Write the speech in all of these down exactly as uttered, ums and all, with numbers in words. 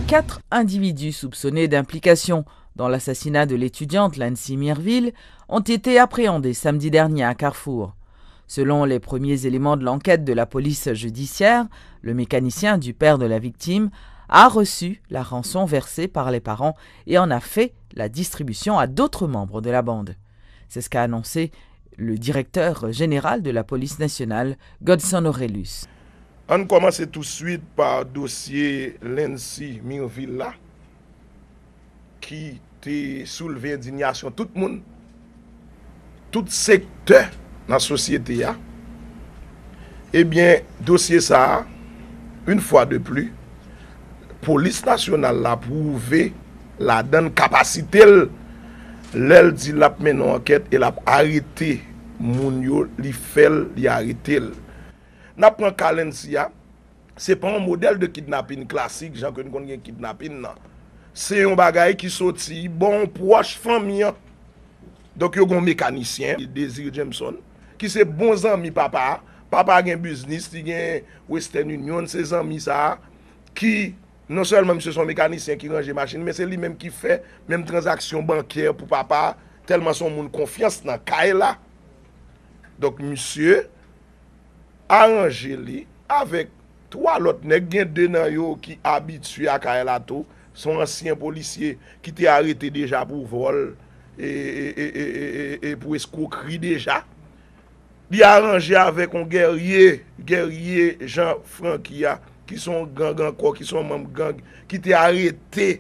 Quatre individus soupçonnés d'implication dans l'assassinat de l'étudiante Lancy Mirville ont été appréhendés samedi dernier à Carrefour. Selon les premiers éléments de l'enquête de la police judiciaire, le mécanicien du père de la victime a reçu la rançon versée par les parents et en a fait la distribution à d'autres membres de la bande. C'est ce qu'a annoncé le directeur général de la police nationale, Godson Orélus. Ann kòmanse touswit pa dosye Lancy Mirville la, ki te soulve endinyasyon tout moun, tout sektè nan sosyete a. Ebyen, dosye sa a, une fois de plus, polis nasyonal la pwouve ladan l kapasite l lè l di l ap mennen yon ankèt e l ap arete moun yo, li fè l, li arete l. N ap pran ka Lancy a, se pa yon modèl de kidnapin klasik, jan ke n konn gen kidnapin nan. Se yon bagay ki soti bò yon pwòch fanmi an. Donk, yo gen yon mekanisyen, Désir Jameson, ki se bon zanmi papa a. Papa a gen biznis, li gen Western Union, se zanmi sa a ki, non sèlman misye se yon mekanisyen ki ranje machin, men se li menm ki fè menm tranzaksyon bankè pou papa a, tèlman se yon moun konfyans nan kay la. Donk, misye aranje li avèk twa lòt nèg. Gen de nan yo ki abitye a kay la tou. Se yon ansyen polisye ki te arete deja pou vòl e, e, e, e, e, e, e pou eskwokri deja. Li aranje avèk yon Guerrier, Guerrier Jean Francky a, ki se yon gang ankò, ki se yon manm gang, ki te arete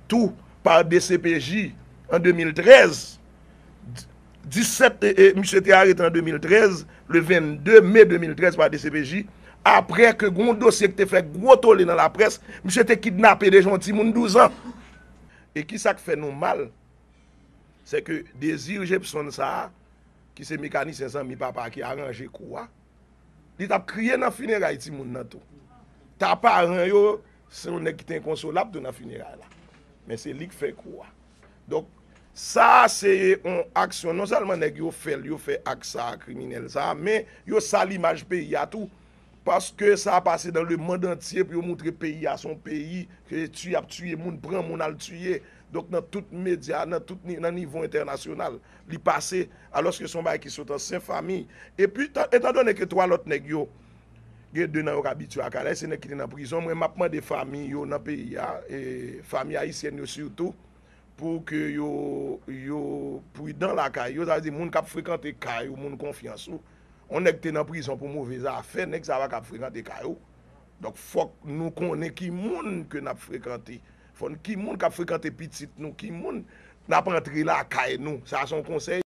tou pa D C P J an de mil trèz. Disèt, e, e, misye te arete an de mil trèz, le vennde me de mil trèz pa D C P J, apre ke gen yon dosye ki te fè gwo tole nan laprès, misye te kidnape deja yon timoun douz an. E kisa k fè nou mal? Se ke Désir Jepson sa a, ki se mekanisyen zanmi papa a ki aranje kou a, li t ap kriye nan fineray timoun nan tou. Ta paran yo, se yon nèg ki te enkonsolab tou nan fineray la. Men se li k fè kou a. Donk, sa a se yon aksyon, non sèlman nèg yo fè l, yo fè ak sa a, kriminèl sa a, men yo sal imaj peyi a tou. Paske sa a pase dans le monde entier pou yo moutre peyi a se yon peyi ke tiye ap tiye moun, pran moun al tiye. Donk, nan tout medya, nan tout ni-, nan nivo entènasyonal, li pase, alòske se yon bagay ki sot an sen fanmi. Epi, tan, etandone ke twa lòt nèg yo, gen de nan yo k abitye a kay la, se nèg ki te nan prizon, mwen, m ap mande fanmi yo nan peyi a, e fanmi ayisyèn yo sitou, pou ke yo, yo pridan lakay yo, sa vle di moun k ap frekante kay ou, moun konfyans ou. Yon nèg te nan prizon pou move zafè, nèg sa pa ka ap frekante kay ou. Donk, fòk nou konnen ki moun ke n ap frekante. Fò n, ki moun k ap frekante pitit nou, ki moun n ap antre lakay nou. Sa se yon konsèy.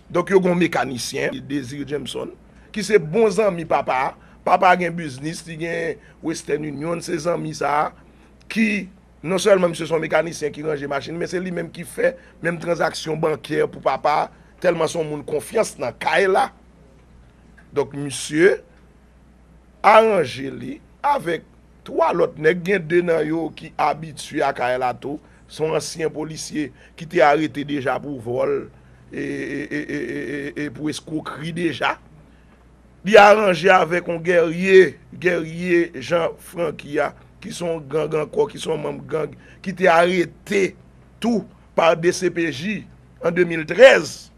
Donk, yo gen yon mekanisyen, Désir Jameson, ki se bon zanmi papa a. Papa a gen biznis, li gen Western Union, se zanmi sa a ki, non sèlman misye se yon mekanisyen ki ranje machin, men se li menm ki fè menm tranzaksyon bankè pou papa a, tèlman se yon moun konfyans nan kay la. Donk, misye aranje li avèk twa lòt nèg. Gen de nan yo ki abitye a kay la tou. Se yon ansyen polisye ki te arete deja pou vòl e, e, e, e, e, e, e pou eskwokri deja. Li aranje avèk yon Guerrier, Guerrier Jean Francky a, ki se yon gang ankò, ki se yon manm gang, ki te arete tou pa D C P J an de mil trèz.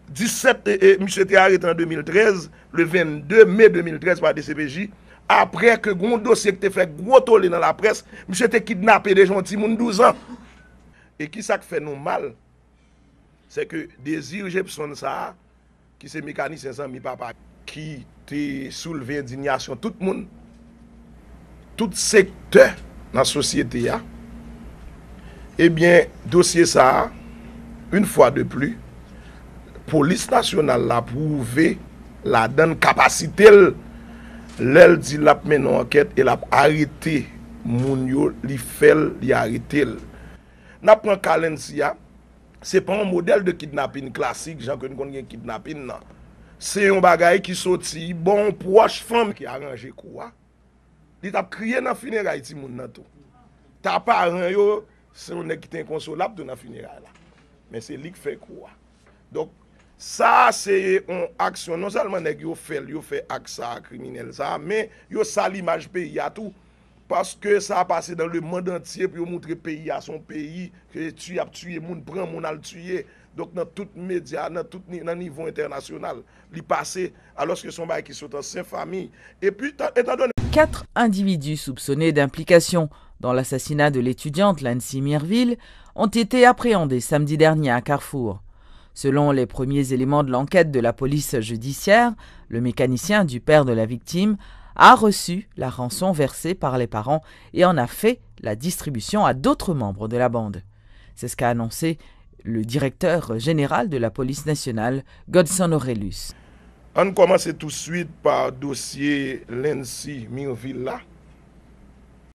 Disèt, e, e, misye te arete an de mil trèz, le vennde me de mil trèz pa D C P J, apre ke gen yon dosye ki te fè gwo tole nan laprès, misye te kidnape deja yon timoun douz an. E kisa k fè nou mal? Se ke Désir Jepson sa a, ki se mekanisyen zanmi papa, ki te soulve endinyasyon tout moun, tout sektè nan sosyete a, ebyen, dosye sa a, une fois de plus, polis nasyonal la pwouve ladan l kapasite l, lè l di l ap mennen yon ankèt e l ap arete moun yo, li fè l, li arete l. N ap pran ka Lancy a, se pa yon modèl de kidnapin klasik, jan ke n konn gen kidnapin nan. Se yon bagay ki soti bò yon pwòch fanmi ki aranje kou a. Li t ap kriye nan fineray timoun nan tou. Ta paran yo, Se yon nèg ki te enkonsolab tou nan fineray la. Men se li k fè kou a. Donk, sa a se yon aksyon, non sèlman nèg yo fè l, yo fè ak sa a, kriminèl sa a, men yo sal imaj peyi a tou. Paske sa a pase dans le monde entier pou yo montre peyi a se yon peyi ke ti ap tiye moun, pran moun al tiye. Donk, nan tout medya, nan tout ni-, nan nivo entènasyonal, li pase, alòske se yon bagay ki sot an sen fanmi. Epi, ta- etan done Quatre individus soupçonnés d'implication dans l'assassinat de l'étudiante Lancy Mirville ont été appréhendés samedi dernier à Carrefour. Selon les premiers éléments de l'enquête de la police judiciaire, le mécanicien du père de la victime a reçu la rançon versée par les parents et en a fait la distribution à d'autres membres de la bande. C'est ce qu'a annoncé le directeur général de la police nationale, Godson Orelus. Ann kòmanse touswit pa dosye Lancy Mirville la.